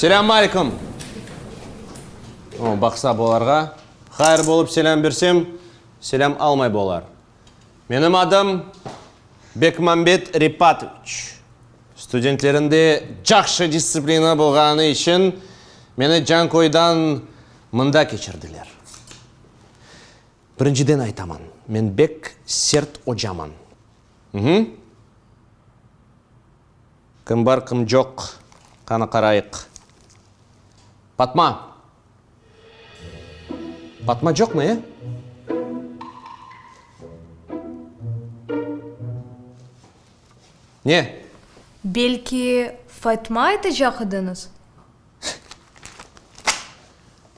Selâm aleyküm! O, baqsa bularğa, hayır bolıp selâm bersem, selâm almay bolar. Menim adım Bekmambet Repatoviç. Studentlerinde cahşı distsiplina bolğanı içün meni Cankoydan mında keçirdiler. Birinciden aytaman, men bek sert ocaman. Hı-hı. Kim bar, kim coq, qanı qarayıq. Patma! Patma coqmı, e? Ne? Belki, Fatma aytacaq ediñiz?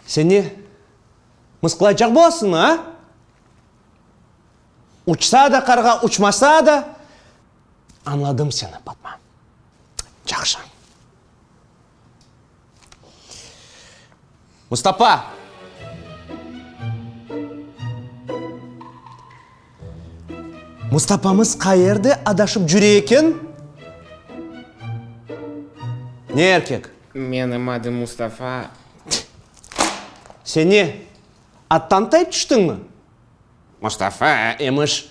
Sen ne, mısqılaycaq bolasıñmı, a? Uçsa da qarğa, uçmasa da, añladım seni, Patma. Yahşı. Mustapa! Mustapamız qayerde adaşıp cüre eken? Ne erkek? Menim adım Mustafa. Sen ne, attan tayıp tüştiñmi? Mustafa emiş,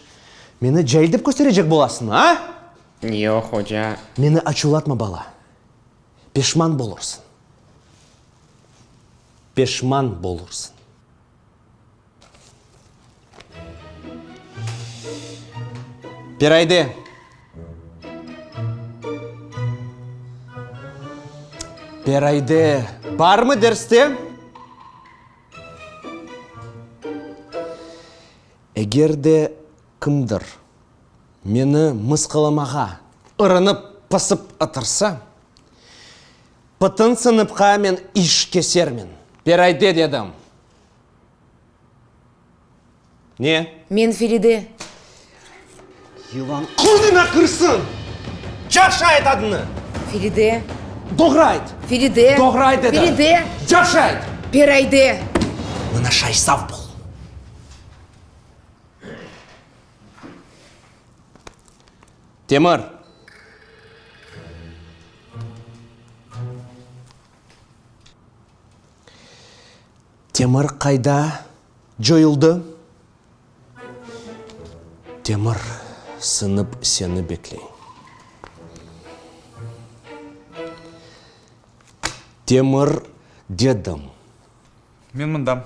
meni cail dep kösterecek bolasıñmı, a? Yoq, oca. Meni açuvlatma, bala. Peşman bolursıñ. Peşman bolursıñ. Perayde. Perayde barmı derste? Eger de kimdir meni mısqılamağa ırınıp pısıp ıtırsa, pıtın sınıfqa men iş kesermen. Perayde dedim. Ne? Men Feride. Yılan qoluna kirsin! Yahşı ayt adını! Feride. Doğru ayt! Feride. Doğru ayt dedim! Feride. Yahşı ayt! Perayde. Mına şay sav bol! Temir. Temir qayda coyuldı? Temir sınıp seni bekley. Temir dedim. Men mındam.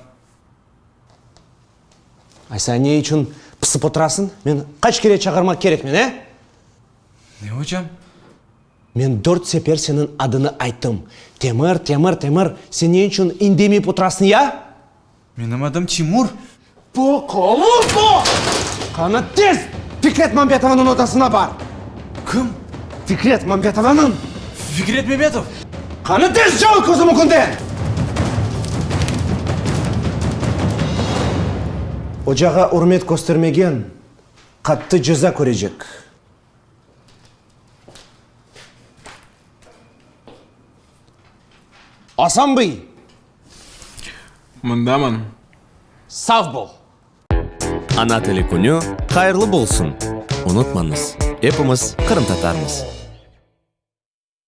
Aysa ne içün pısıp oturasıñ? Men qaç kere çağırmaq kerekmen, e? Ne, ocam? Men dört sefer seniñ adını ayttım. Temir, Temir, Temir, sen ne içün indemeyip oturasıñ, ya? Menim adım Timur. Poqolupo! Qani tez Fikret Mambetovanıñ odasına bar! Kim? Fikret Mambetovanıñ! Fikret Memetov! Qani tez coy közüm ögünden! Ocağa ürmet köstermegen qattı ceza körecek. Asan bey! Mındaman. Sav bol! Ana tili künü hayırlı bolsun! Unutmañız, epimiz qırımtatarmız!